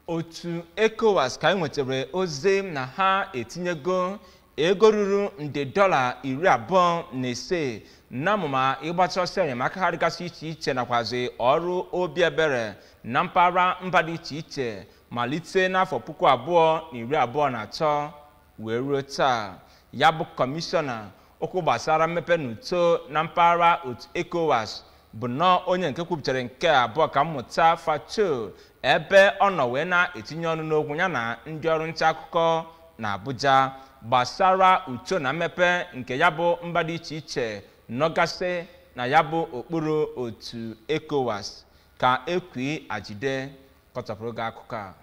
Otu ECOWAS ka anyị nwetara ozi na ha etinyego ego ruru nde $25 n'amụma ịgbata ọsọ enyemaka ha dịgasị iche iche nakwazi ọrụ obi ebere na mpaghara mba dị iche iche malite n'afọ 2023 wee ruo taa. Ya bụ kọmishọna okwu gbasara mmepe na uto na mpaghara otu ECOWAS bụ nnọọ onye nke kwupụtara nke abụọ ka mmụta Fatou, ebe ọ nọ wee na-etinye ọnụ n'okwu ya na ndị ọrụ nta akụkọ na Abuja gbasara uto na mmepe nke ya bụ mba dị iche iche nọgasị na ya bụ okpuru otu ECOWAS. Ka Ekwi Ajide kọtọpụrụ gị akụkọ a.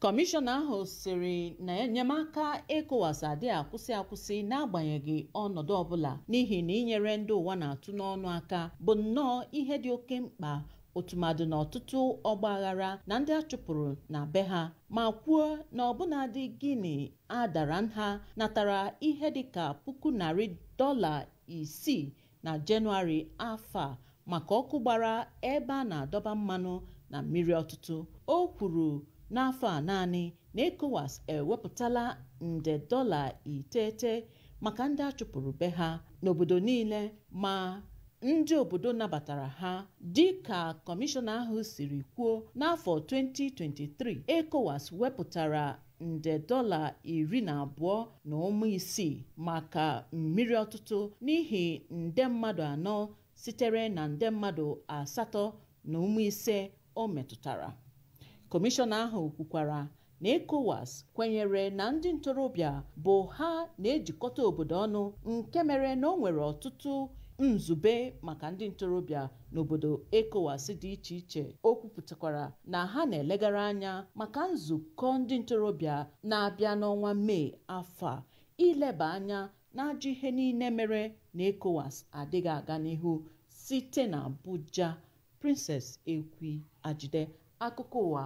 Kọmishọna ahụ sịrị na enyemaka ECOWAS adịghị akwụsị akwụsị n'agbanyeghị ọnọdụ ọbụla, n'ihi na inyere ndị ụwa na-atụ n'ọnụ aka bụ nnọọ ihe dị oke mkpa, otumadụ na ọtụtụ ọgbaghara na ndị a chụpụrụ na be ha, ma kwuo na ọbụnadị Guinea adara nha natara ihe dịka $600,000 na Jenụwarị afọ a maka ọkụ gbara ebe a na-adọba mmanụ na mmiri ọtụtụ. O kwuru n'afọ a naanị na ECOWAS ewepụtala nde $9 maka ndị a chụpụrụ be ha n'obodo niile ma ndị obodo nabatara ha. Dịka kọmishọna ahụ siri kwuo, n'afọ 2023 ECOWAS wepụtara nde $12.6 maka mmiri ọtụtụ n'ihi nde mmadụ 4 sitere na nde mmadụ 8.5 o metụtara. Kọmishọna ahụ kwukwara na ECOWAS kwenyere na ndị ntorobịa bụ ha na-ejikọta obodo ọnụ, nke mere na o nwere ọtụtụ nzube maka ndị ntorobịa n'obodo ECOWAS dị iche iche. O kwupụtakwara na ha na-elegara anya maka nzukọ ndị ntorobịa na-abịa n'ọnwa Mee afọ a ileba anya n'ajọ ihe niile mere na ECOWAS adịghị aga n'ihu. Site na Abuja, Princess Ekwi Ajide, akụkọ ụwa.